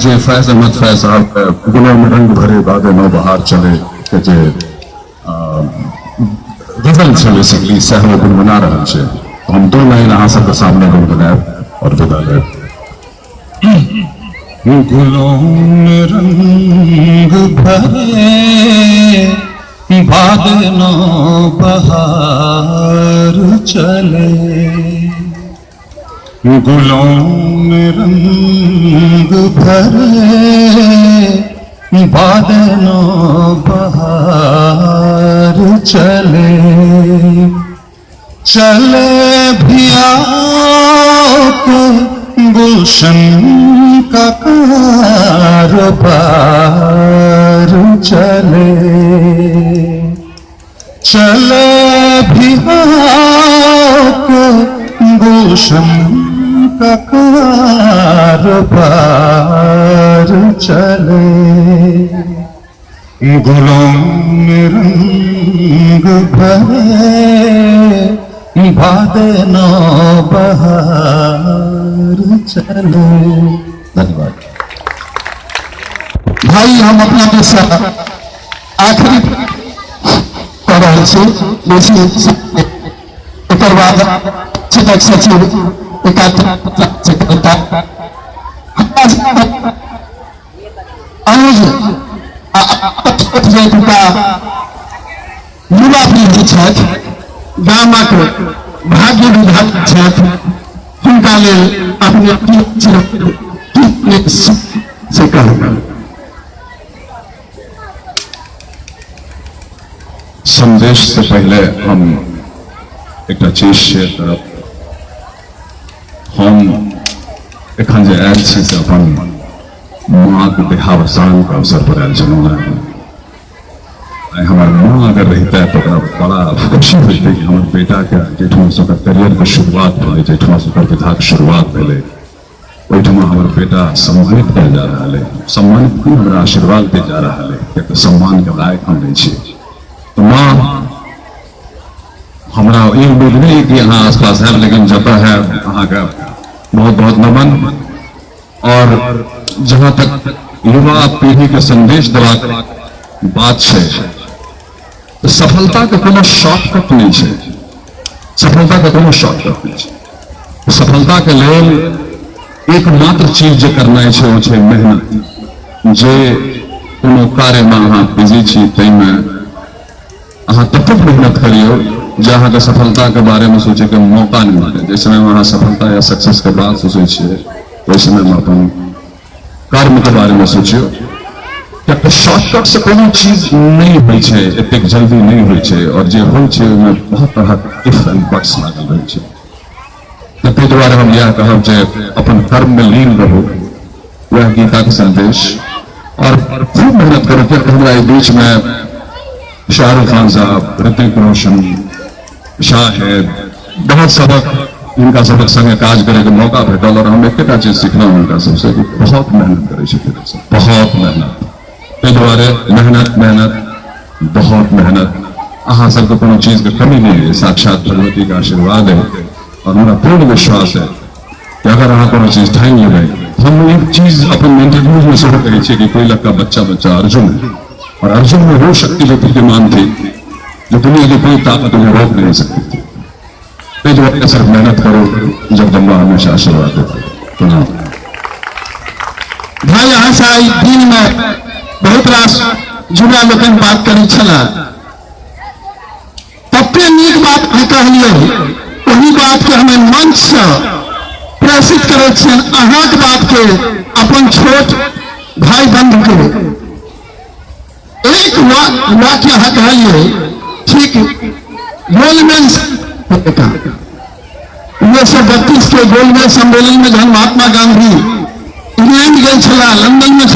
जे फैज अहमद फैज साहब गुलों में रंग भरे बादे नौ बहार चले के जे गजल छै बेसिकली सएह ओ गुनगुना रहल छै। हम 2 लाइन अहाँ सबके सामने गुनगुनायब और विदा लेब। गुलों में रंग भरे बाद नौ बहार चले, गुलों में रंग भरे बाद नौ बहार चले, चले भी आओ गुलशन का कारोबार चले, चले भी आओ गुलशन का कारोबार चले, गुलों में रंग भरे बाद नौ बहार चले। धन्यवाद भाई। हम अपना दिस आखिरी कऽ रहल छी बेसी, एकर बाद सचिव अनुज युवा पीढ़ी छथि, गामक भाग्य विधाता छथि, हुनका लेल अपने से कहब। संदेश से पहले हम एकटा चीज शेयर करब। हम एखन जे आयल छी से अपन माँके देहावसान के अवसर पर आयल छलहुँ हेँ। आइ हमर माँ अगर रहितै तऽ ओकरा बड़ा खुशी होइतै कि हमर बेटाके जाहिठामसँ ओकर करियरके शुरुआत भेलै, जाहिठामसँ ओकर विधाके शुरुआत भेलै, ओहिठमा हमर बेटा सम्मानित कयल जा रहल है। सम्मानित नहि, हमरा आशीर्वाद देल जा रहल है, कियाक तऽ सम्मानके लायक हम नहि छी। तऽ माँ हमरा ई उम्मीद नहि कि अहाँ आसपास हैब, लेकिन जतऽ हैब अहाँके बहुत बहुत नमन। और जहाँ तक युवा पीढ़ी के संदेश देबाक बात छै, तऽ सफलता के कोनो शॉर्टकट नहि छै, सफलता के कोनो शॉर्टकट नहि छै। सफलता के लेल एकमात्र चीज जे करनाइ छै ओ छै मेहनत। जे कोनो कार्यमे अहाँ बिजी छी ताहिमे अहाँ ततेक मेहनत करियौ जे अहाँके सफलता के बारेमे सोचैके मौका नहि मिलतै। जाहि समयमे अहाँ सफलता या सक्सेस के बात सोचै छियै ओहि समयमे अपन कर्मके बारेमे सोचियौ, कियाक शॉर्टकट से कोनो चीज नहि होइ छै, एतेक जल्दी नहि होइ छै, और जे होइ छै ओहिमे बहुत तरहक if and buts लागल रहै छै। तऽ ताहि दुआरे हम इएह कहब जे अपन कर्ममे लीन रहू, वएह गीताके संदेश, और खूब मेहनत करू। कियाक हमरा एहि बीचमे शाहरुख खान साहब, ऋतिक रोशन, शाहिद, बहुत सबक हिनका सबक संगे काज करैके मौका भेटल, और हम एकेटा चीज सिखलहुँ हुनका सबसे कि बहुत मेहनत करै छथिन, बहुत मेहनत। ताहि दुआरे मेहनत मेहनत बहुत मेहनत। अहाँ सबके कोनो चीजके कमी नहि है, साक्षात भगवतीके आशीर्वाद है, और हमरा पूर्ण विश्वास है कि अगर अहाँ कोनो चीज ठानि लेबै। हम एक चीज अपन इंटरव्यूज में सेहो कहै छियै कि कोई लड़का बच्चा बच्चा अर्जुन है, और अर्जुन में वो शक्ति जो विद्यमान थी जो दुनिया की कोई ताकत उन्हें रोक नहीं सकती थी। ताहि दुआरे सिर्फ मेहनत करो, जगदम्बा हमेशा आशीर्वाद देती। प्रणाम। भाई अहाँ से आइ दिन में बहुत रास युवा लोकनि बात करै छलाह, तते नीक बात अहाँ कहलियै, ओहि बात के हमें मंच से प्रेषित करै छियनि अहाँके बात के अपन छोट भाई बंधु के। एक वाक्य अहाँ कहलियै ठीक गोलमेज 1932 के गोलमेज सम्मेलन में जहन महात्मा गांधी इंग्लैंड गेल छलाह, लंदन में